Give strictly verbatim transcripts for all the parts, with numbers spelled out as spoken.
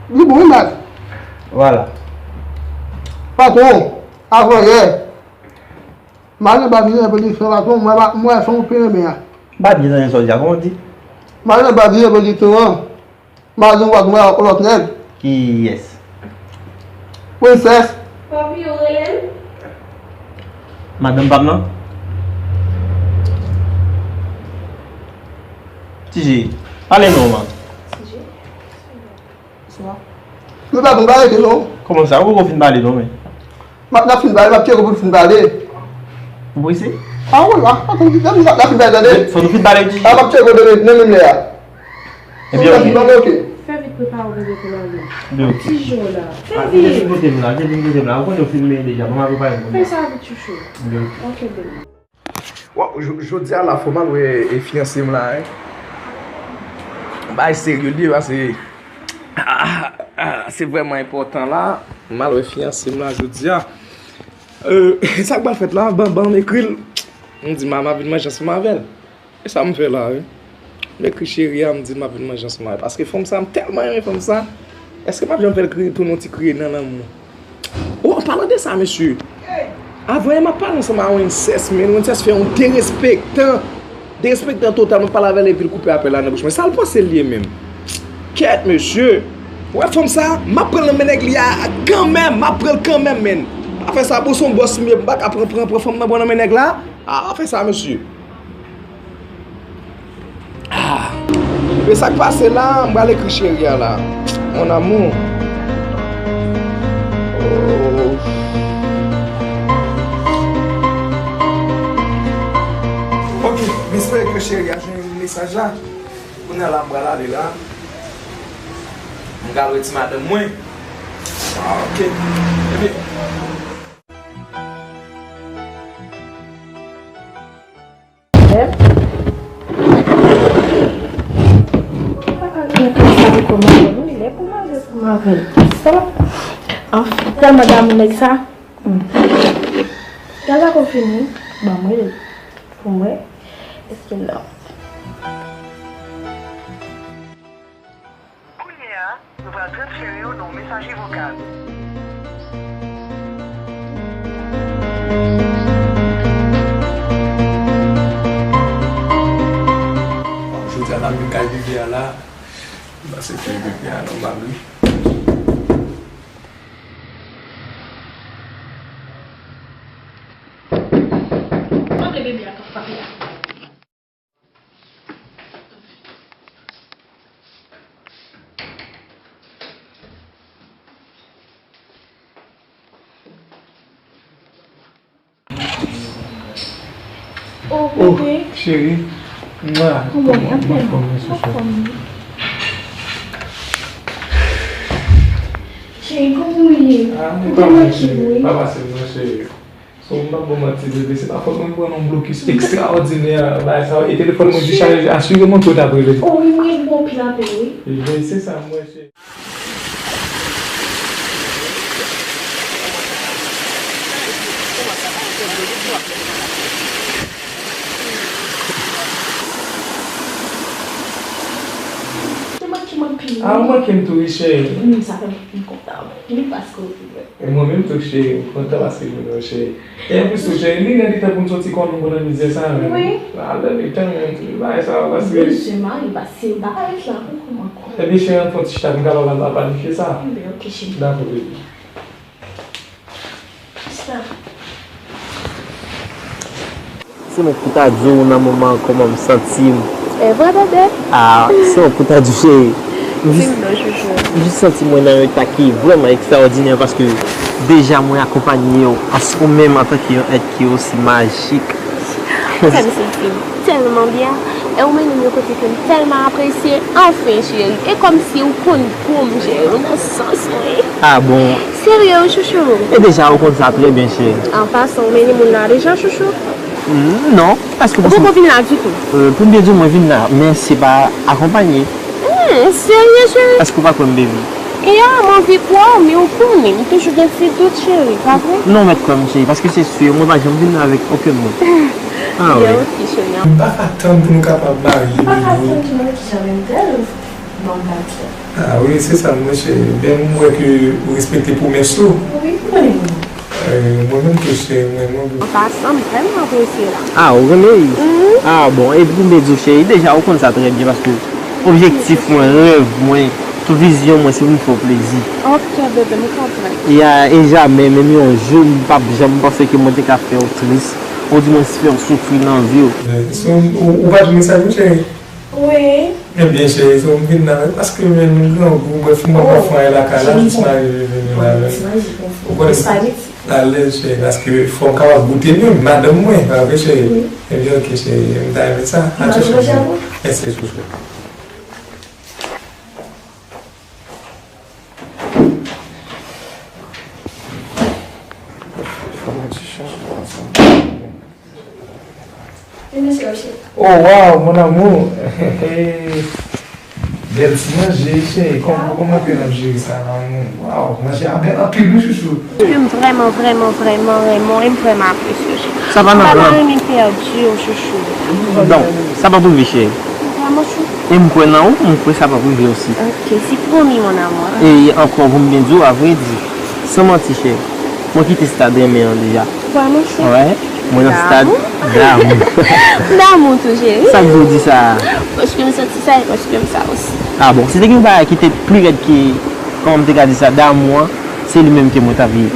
Li bon, wi, Mad. Vwala. Patwon, avan yè, m al anba vin repoze sou patwon, m wè pa, m wè fanm ou te renmen an. M pa byen tande sa w di a, kòman w di? M al anba vin repoze sou an. Madanm w ap wè yon lòt nèg. Kiyès? Prensès. Papi, ou rele m? Madanm pa m nan? Tije, pale non, man. Tije? Bonswa. Nou pa konn pale ke non. Kòman sa? Ou poko fin pale non, men. M ap, n ap fin pale, m ap tcheke pou n fin pale. Ou prese? A wi, a, atann, n ap, n ap fin pale, tande. Fò nou fin pale, Tije. A, m ap tcheke w nan menm lè a. Ebyen, ok. Fè vit, prepare w pou n ale. Ebyen, ok. Ti Jean la. Fè vit. Vin kote m la, vin kote m la. Ou konnen w filme deja, ban m akonpaye w. Fè sa vit, chouchou. Ebyen, ok. Ok, baby. Waw, jo-, jodi a la fò m al wè, e, fiyanse m la, wi. Bagay serye li ye, paske, ah, ah, se vrèman enpòtan la. M al wè fiyanse m la jodi a. E, sa k pral fèt la, ban, ban m ekri l. M di, "Ma, m ap vin manje ansanm avè l." E sa m fè la, wi. M ekri cheri a, m di m ap vin manje ansanm avè l. Paske fanm sa, m tèlman renmen fanm sa. Èske m ap janm fè l kriye, tounen yon ti kriye nan lanmou? O, an palan de sa, mesye, avan yè m ap pale ansanm a Wences, men Wences fè yon derespektan. Derespektan total, m ap pale avè l epi l koupe apèl la nan bouch mwen. Sa l panse l ye menm? Kèt, mesye. Ou wè fanm sa, m ap pran l nan men nèg li a kanmenm, m ap pran l kanmenm, men. Afè sa, bon, se yon bòs m ye, m pa ka pran, pran, pran fanm nan bò nan men nèg la. A, afè sa, mesye. Ah. Men sa k pase la, m pral ekri cheri a la. Mon amour. Oh. Ok, m espere ke cheri a jwenn mesaj la. Kounye a la, m pral ale la. M pral wè ti madanm mwen. Ah, ok. Ebyen. Anfen, tèlman damou nèg sa. Hmm. Gade la konfini. Ban mwen li. Pou mwen. Èske l la? Kounye a, nou pral transfere w nan yon mesaje vokal. Bon, jodi a, n ap vin kay bebe a la. M panse ke bebe a nòmal, wi. Kote bebe a k ap frape a? Oh, bebe. Cheri. Mwa. Kòman w ye? Anfòm, anfòm, chouchou. Cheri, kòman w ye? Ah, mwen pa mal, cheri. Pa pase m non, cheri. So, m p ap ba w manti, bebe, se pa fòt mwen, m pran yon blokis ekstraòdinè, bagay sa yo, e telefòn mwen dichaje, asireman ke w t ap rele. O wi, m rele w anpil apèl, wi. Ebyen, se sa m wè, cheri. Ou te manke m anpil, wi. A, ou manke m tou, wi, cheri. Wi, sa fè m kontan anpil paske w vin wè m. E mwen menm tou, cheri, m kontan paske m vin wè w, cheri. E anplis tou, cheri, li lè li tan pou n soti kò nou bò nan mizè sa menm. Wi. A, lè li tan menm, tout bagay sa yo, paske. Mwen bezwen mari, paske m pa ka ret la pou kò m ankò. Ebyen, cheri, ann fè yon ti chita pou n kapab al, al planifye sa. Ebyen, ok, cheri. Dakò, baby. Chita. Se mwen pou ta di w nan moman an kòman m santi m. E vre, bebe? Ah, se mwen pou ta di w, cheri. M jis, m jis santi mwen nan yon eta ki vrèman ekstraòdinè paske deja mwen akonpanye w, ou menm antanke yon èt ki osi majik. Sa m santi m tèlman byen. E ou mennen m yon kote ke m tèlman apresye. Anfen, cheri. E kòmsi ou konn pou m jere w nan sans mwen. Ah bon? Serye, wi, chouchou. E deja, ou konn sa trè byen, cheri. An pasan, ou mennen moun la deja, chouchou? Mm, non. Èske ou poko vin la ditou? Euh, pou m byen di w, mwen vin la, men se pa akonpanye. Hmm, serye, cheri? Èske ou pa kwè m, baby? Ya, m anvi kwè w, men ou konnen, m toujou gen ti dout, cheri, pa vre? Non, mèt kwè m, cheri, paske se si, mwen pa janm vin la avèk okenn moun. Ah, wi. Ebyen, ok, cheri. M pa ka tann pou nou kapab marye, baby. M pa ka tann tou non, kijan menm tèl? Ah wi, se sa m wè, cheri. Men m wè ke ou respekte pwomès ou. Wi, mwen. Eh, mwen menm tou, cheri, mwen, mwen. An pasan, m vrèman apresye la. Ah, ou renmen li? Mhm. Ah, bon, epi m te di w, cheri, deja ou konn sa trè byen, paske objektif mwen, rèv mwen, tout vizyon mwen, se pou m fè w plezi. Ok, bebe, m konprann. Ya, e jamè, menm yon jou, m p ap janm panse ke mwen te ka fè w tris, ou di mwen fè w soufri nan vi w. Eh, so, ou, ou pa jwenn mesaj mwen, cheri? Wi. Ebyen, cheri, se ou m vin la, wi, paske men nou grangou, brèf, m pral fè yon lakay la, jis m arive vini la, wi. Ou konnen, alèz, cheri, paske fò m kapab goute menm, madanm mwen, pa vre, cheri? Wi. Ebyen, ok, cheri, m ta renmen sa. Attention, cheri. Mèsi, chouchou. Fò mwen ti chan ansanm. Oh, wow, mon amour! Bèl ti manje, cheri. Kòman, kòman ke n ap jere sa, lanmou? Wow, manje a bèl anpil, wi, chouchou. Ke m vrèman, vrèman, vrèman renmen w, e m vrèman apresye w, cheri. Sa pa nan plan. M pa ta renmen pèdi w, chouchou. Non, sa p ap rive, cheri. Vrèman, chou. E m kwè nan ou, m kwè sa p ap rive osi. Ok, se pwomi, mon amour. E ankò, pou m byen di w, avrèdi, san manti, cheri, mwen kite stad renmen an deja. Vrèman, chou. Wè, mwen nan stad damou. Damou. Damou tou, cheri. Sa k fè w di sa a? Paske m santi sa e paske m sa osi. Ah bon, si te gen yon bagay ki te pi rèd ke, kòman m te ka di sa, damou an, se li menm ke mwen t ap ye.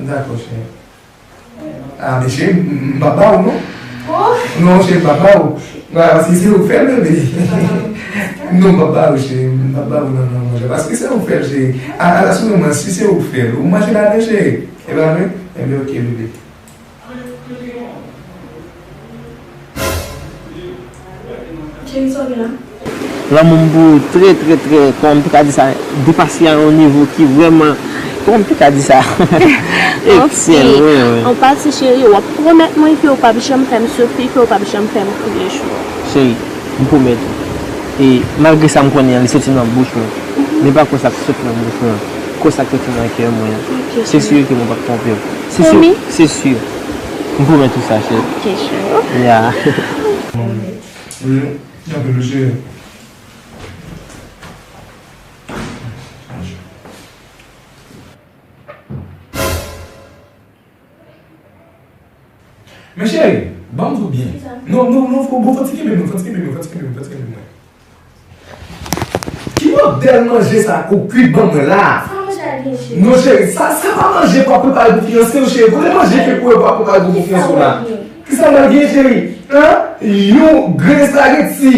Dakò, cheri. Ah, men cheri, m, m p ap ba ou, non. Oh. Non, cheri, m p ap ba ou. Paske se ou k fè l, bebe. Non, m p ap ba ou, cheri. M p ap ba ou, non, non, non. Paske se ou k fè l, cheri. A, a, asire mwen, si se ou k fè l, ou manje ladan, cheri. E pa vre? Ebyen, ok, bebe. Cheri, sa w gen la? Lanmou m pou ou trè, trè, trè, kòman m te ka di sa, depase a yon nivo ki vrèman, kòman m te ka di sa? Eksèlan, wi, wi. Anpati, cheri, w ap pwomèt mwen ke w p ap janm fè m soufri, ke w p ap janm fè m kriye, chou. Cheri, m pwomèt ou. E malgre sa m konnen an, li soti nan bouch mwen. Men pa kwè sa k soti nan bouch mwen an. Kwè sa k soti nan kè mwen an. Se si ke mwen p ap twonpe w. Se si, se si. M pwomèt ou sa, cheri. Ok, chou. Ya. Wi, anpil, wi, cheri. Men cheri, ban m di w byen. Kisa? Non, non, non, fò, bon, fò ti kenbe mwen, fò ti kenbe mwen, fò ti kenbe mwen, fò ti kenbe mwen. Ki modèl manje sa ke w kwit ban mwen la? Sa manje a gen, cheri? Non, cheri, sa, sa pa manje pou w ap prepare pou fiyanse w, cheri. Kote manje ke pou w ap prepare pou fiyanse w la? Kisa m pral gen, cheri? Hein? Yon grenn espageti.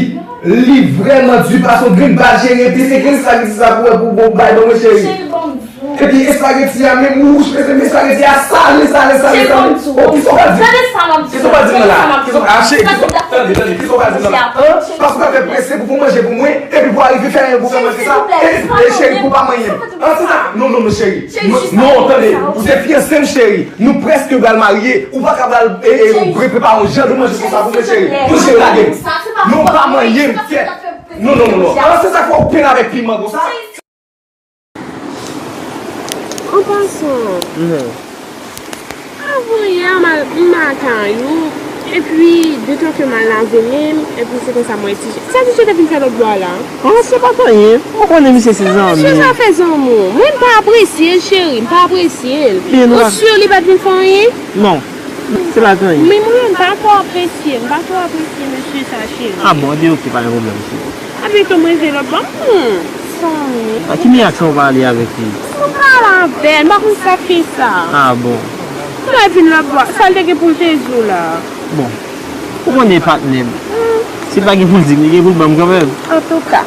Li vrèman di, paske yon grenn bal, cheri, epi se grenn espageti sa pou, pou, pou bay ban mwen, cheri. Cheri, ban m di w. Epi espageti a menm wouj, mezanmi, espageti a sale, sale, sale, sale. Oh, kisa w pral di? Tande sa m ap di. Kisa w pral di mwen la? Kisa w, ah, cheri, kisa w, tande, tande, kisa w pral di mwen la? Hein? Paske w pral fè prese pou, pou manje pou mwen, epi pou w arive fè yon gwo manje sa. E, e, cheri, pou pa manyen. Ah, se sa. Non, non, non, cheri. Non, tande, ou se fiyanse m, cheri. Nou prèske pral marye. Ou pa ka pral, e, e, pre-, prepare yon jan de manje konsa pou mwen, cheri. Non, cheri, lage m. Non, pa manyen m, kyèt. Non, non, non, non. Ah, se sa k fè w penn avèk piman konsa? An pasan, avan yè, m al, m lakay ou, epi detan ke m al lave men m, epi se konsa m wè T J. Sa T J te vin fè lòt bò a la? Ah, se pa t anyen. Ou konnen misye se zanmi. Misye sa fè zanmi w. Mwen, m pa apresye l, cheri. M pa apresye l. Ou si li pa t vin fè anyen? Non. Se pa t anyen. Men mwen, m pa twò apresye, m pa twò apresye mesye sa, cheri. Ah bon, ebyen, ok, pa gen pwoblèm, cheri. Epi tou, mwen vle lòt bò. Hmm, zanmi. A ki reyaksyon ou pale avèk li? Mwen pale avè l, m pa konn sa k fè sa. Ah bon. Lè l vin lòt bò, sa l te gen pou l te di w la? Bon, ou konnen patnè m. Hmm. Si l pa gen pou l di m, li gen pou l ban m kanmenm. Antouka.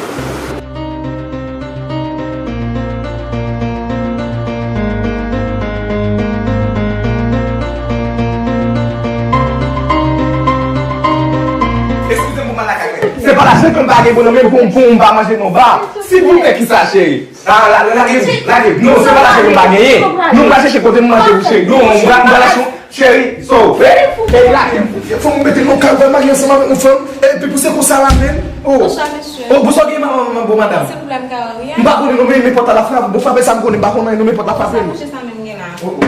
Eskize m pou m al lakay mwen. Se pa lajan ke m pa gen pou nan men m pou m, pou m pa manje non ba. Silvouplè, kisa, cheri? Ah, la, la, lage m, lage m. Non, se pa lajan ke m pa genyen. Non, m pa chèche kote m manje pou cheri. Non, m pa, m pa lajan. Cheri, so, e, e la, fò mwen mete nan kay, mwen marye ansanm avèk yon fanm, epi pou se konsa la menm. Oh. Bonswa, mesye. Oh, bonswa, gen manman, manman, bon, madanm. Se pwoblèm kay la, wi. M pa konnen non, men, men pòt la, la frape. Bon, frape sa m konnen, m pa konnen non, men pòt la frape. Sa kouche sa menm gen la. Oh, oh.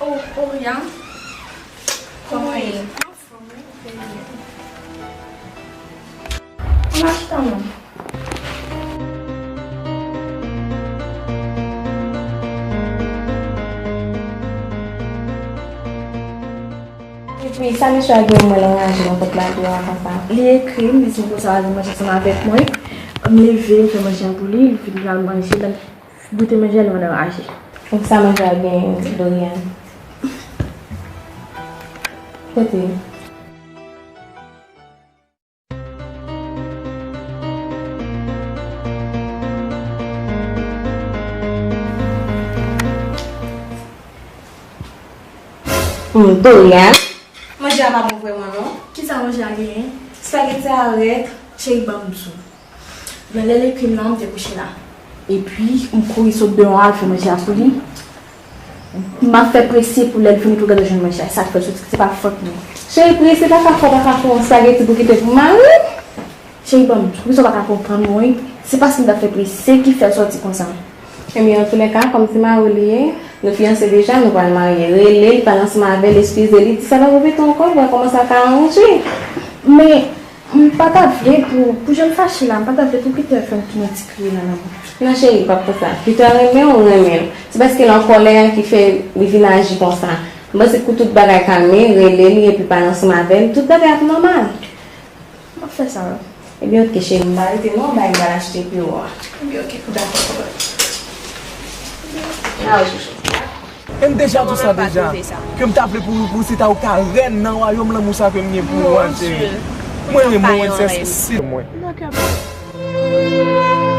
Oh, oh, Rian. Kòman w ye? Anfòm, wi. Mache kanmenm. Epi, sa mesye a gen mwen anraje nan vant la tou a konsa? Li ekri m, li di m konsa l al manje ansanm avèk mwen. M leve, m fè manje a pou li, li vin pral manje, lè m goute manje a, li vin anraje. Donk sa manje a gen, Dorian? Kote? Hmm, Dorian. Manje a pa bon vrèman non. Kisa manje a genyen? Spaghetti a rèd. Cheri, ban m di w. Nan lè l ekri m nan, m te kouche la. Epi, m kouri sot deyò a, al fè manje a pou li. M ap fè prese pou lè l vini pou l gade jwenn manje a. E sa k fè l soti, se pa fòt mwen. Cheri, prese pa ka fè w pa ka fè yon spaghetti pou kite pou mari w? Cheri, ban m di w, ou pa ka konprann mwen wi. Se paske m t ap fè prese ki fè l soti konsa. Ebyen, antoulèka, kòm se mari w li ye, nou fiyanse deja, nou pral marye. Rele l, pale ansanm avè l, eskize li, di sa pa repete ankò, pou wè kòman sa ka aranje. Men, m pa ta vle pou, pou jan l fache la, m pa ta vle pou Peter fè m tounen ti kriye nan lanmou. Non, cheri, p ap fè sa. Peter renmen w, renmen l. Se paske l an kòlè a ki fè li vin aji konsa. M panse kou tout bagay kalme, rele li epi pale ansanm avè l, tout bagay ap nòmal. M ap fè sa. Ebyen, oke, cheri, m pa rete non, bay m pral achte pou ou a. Ebyen, oke, dakò. Chouchou. E m deja di w sa deja, ke m ta vle pou, pou se ta ou ka rèn nan wayòm lanmou sa ke m gen pou ou a, cheri. Mwen renmen w, se si mwen. Dakò.